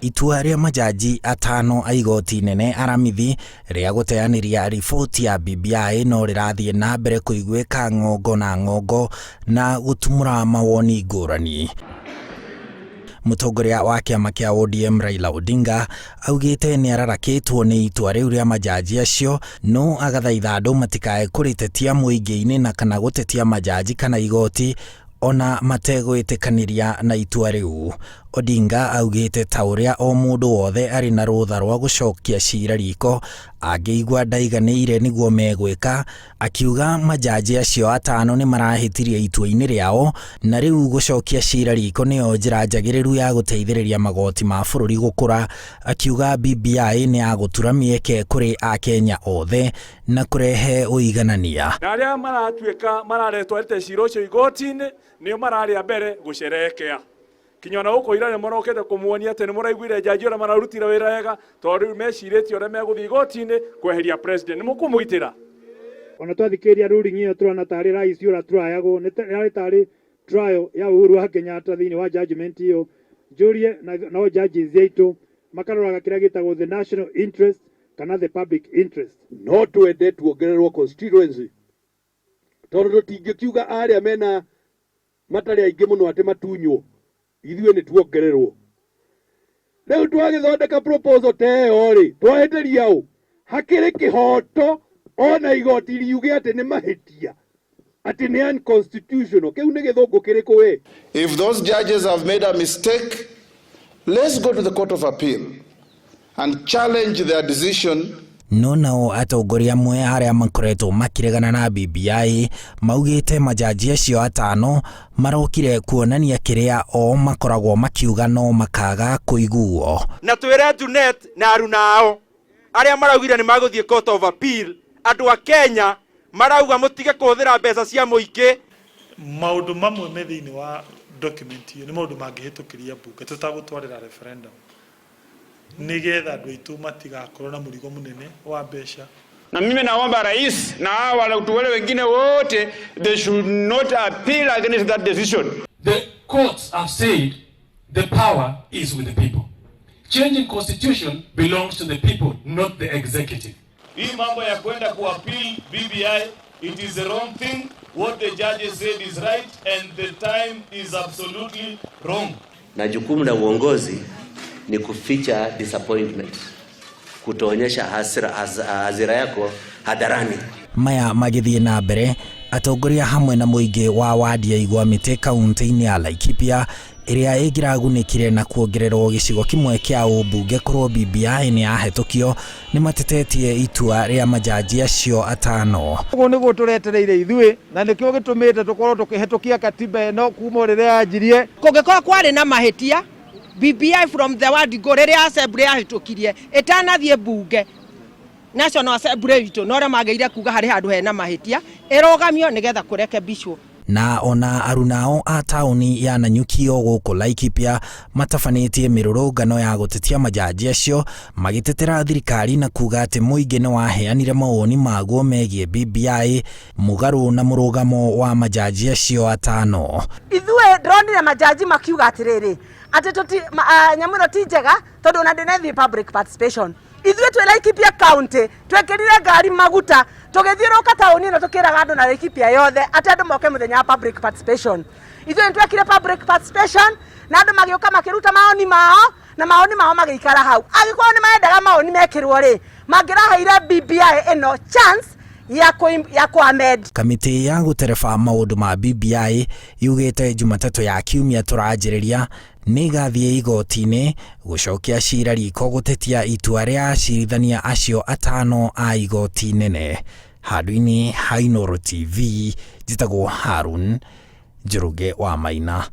Itua rĩa majaji atano a igoti inene aramithi rĩa gũteanĩria riboti ya BBI no rĩrathiĩ na mbere kũiguĩka ng'ongo na ng'ongo na gũtumũra mawoni ngũrani. Mũtongoria wa kĩama kĩa ODM Raila Odinga augĩte nĩ ararakĩtwo nĩ itua rĩu rĩa majaji acio, no agathaitha andũ matikae kũrĩtetia mũingĩ-inĩ na kana gũtetia majaji kana igoti ona mategwĩtĩkanĩria na itua rĩu. Odinga augĩte ta ũrĩa o mũndũ wothe arĩ na rũtha rwa gũcokia cira riko angĩigua ndaiganĩire nĩguo megwĩka, akiuga majaji acio atano nĩ marahĩtirie itua-inĩ rĩao na rĩu gũcokia cira riko nĩyo njĩra njagĩrĩru ya gũteithĩrĩria magoti ma bũrũri gũkũra, akiuga BBI nĩ ya gũtura mĩeke kũrĩ Akenya othe na kũrehe ũiganania. Na arĩa maratuĩka mararetwarĩte cira ũcio igoti-inĩ nĩo mararĩa mbere gũcerekea kinya ona gũkũ ira nĩ marokĩte kũmuonia atĩ nĩ mũraiguire njanji ũrĩa mararutire wĩra wega, tondũ rĩu mecirĩtie ũrĩa megũthiĩ igoti-inĩ kweheria president. Nĩ mũkũmũgitĩra? Ona twathikĩrĩria ruling ĩyo, tũrona tarĩ rais ũrĩa turayagwo nĩ yarĩ tarĩ trial ya Uhuru wa Kenyatta thĩinĩ wa judgment ĩyo. Njũrie nao judges aitũ makaroraga kĩrĩa gĩtagwo the national interest kana the public interest. No twende tuongererwo constituency, tondũ tũtingĩkiuga arĩa mena matarĩ aingĩ mũno atĩ matunywo, ithuĩ nĩ tuongererwo. Rĩu twagĩthondeka proposal ta ĩyo rĩ, twahĩtĩria ũ? Hakĩrĩ kĩhoto ona igoti riuge atĩ nĩ mahĩtia, atĩ nĩ unconstitutional? Kĩu nĩ gĩthũngũ kĩrĩkũ we? If those judges have made a mistake, let's go to the Court of Appeal and challenge their decision. No nao atongoria amwe arĩa makoretwo makĩregana na BBI maugĩte majaji acio atano marokire kuonania kĩrĩa o makoragwo makiuga no makaga kũiguo. Na twĩre Junet na aruna ao arĩa maraugire nĩ magũthiĩ Court of Appeal, andũ a Kenya marauga mũtige kũhũthĩra mbeca cia mũingĩ. Maũndũ mamwe me thĩinĩ wa document ĩyo nĩ maũndũ mangĩhĩtũkĩria mbunge tũtagũtwarĩra referendum, nĩgetha andũ aitũ matigakorwo na mũrigo mũnene wa mbeca. Na mimi naomba rais na hawa watu wale wengine wote, they should not appeal against that decision. The courts have said the power is with the people. Changing constitution belongs to the people, not the executive. Hii mambo ya kwenda kuappeal BBI, it is the wrong thing. What the judges said is right and the time is absolutely wrong. Na jukumu la uongozi ni kuficha disappointment, kutoonyesha hasira, hasira yako hadharani. Maya magĩthiĩ na mbere, atongoria hamwe na mũingĩ wa wadi ya Igwa Mĩtĩ kaunti-inĩ ya Laikipia ĩrĩa ĩngĩragunĩkire na kuongererwo gĩcigo kĩmwe kĩa ũmbunge korwo BBI nĩ yahetũkio nĩ matetetie itua rĩa majaji acio atano. Ũguo nĩguo tũretereire ithuĩ, na nĩkĩo gĩtũmĩte tũkorwo tũkĩhetũkia katiba ĩno kuma o rĩrĩa yanjirie. Kũngĩkorwo kwarĩ na mahĩtia, BBI from the word go, rĩrĩa assembly yahĩtũkirie ĩtanathiĩ mbunge, National Assembly itũ, no ũrĩa magĩrĩire kuga harĩ handũ hena mahĩtia, ĩrũgamio nĩgetha kũrekebicwo. Na ona arunao a taũni ya Nanyuki o gũkũ Laikipia matabanĩtie mĩrũrũngano ya gũtetia majaji acio, magĩtetera thirikari na kuga atĩ mũingĩ nĩ waheanire mawoni maguo megiĩ BBI mũgarũ na mũrũgamo wa majaji acio atano. Ithuĩ ndĩronire majaji makiuga atĩrĩrĩ, atĩ tũti nyamũ ĩno ti njega, tondũ ona ndĩnethiĩ public participation. Ithuĩ twĩ Laikipia County twekĩrire ngari maguta, tũgĩthiũrũrũka taũni ĩno, tũkĩraga andũ na Laikipia yothe atĩ andũ moke mũthenya wa public participation. Ithuĩ nĩ twekire public participation na andũ magĩũka makĩruta maoni mao, na maoni mao magĩikara hau. Angĩkorwo nĩ marendaga maoni mekĩrwo rĩ, mangĩraheire BBI ĩno chance ya kũ amend. Kamĩtĩ ya gũtereba maũndũ ma BBI yugĩte Jumatatũ ya kiumia tũranjĩrĩria nĩ ĩgathiĩ igoti-inĩ gũcokia cira riko gũtetia itua rĩa acirithania acio atano a igoti nene. Handũ-inĩ ha Inooro TV, njĩtagwo Harun Njoroge wa Maina.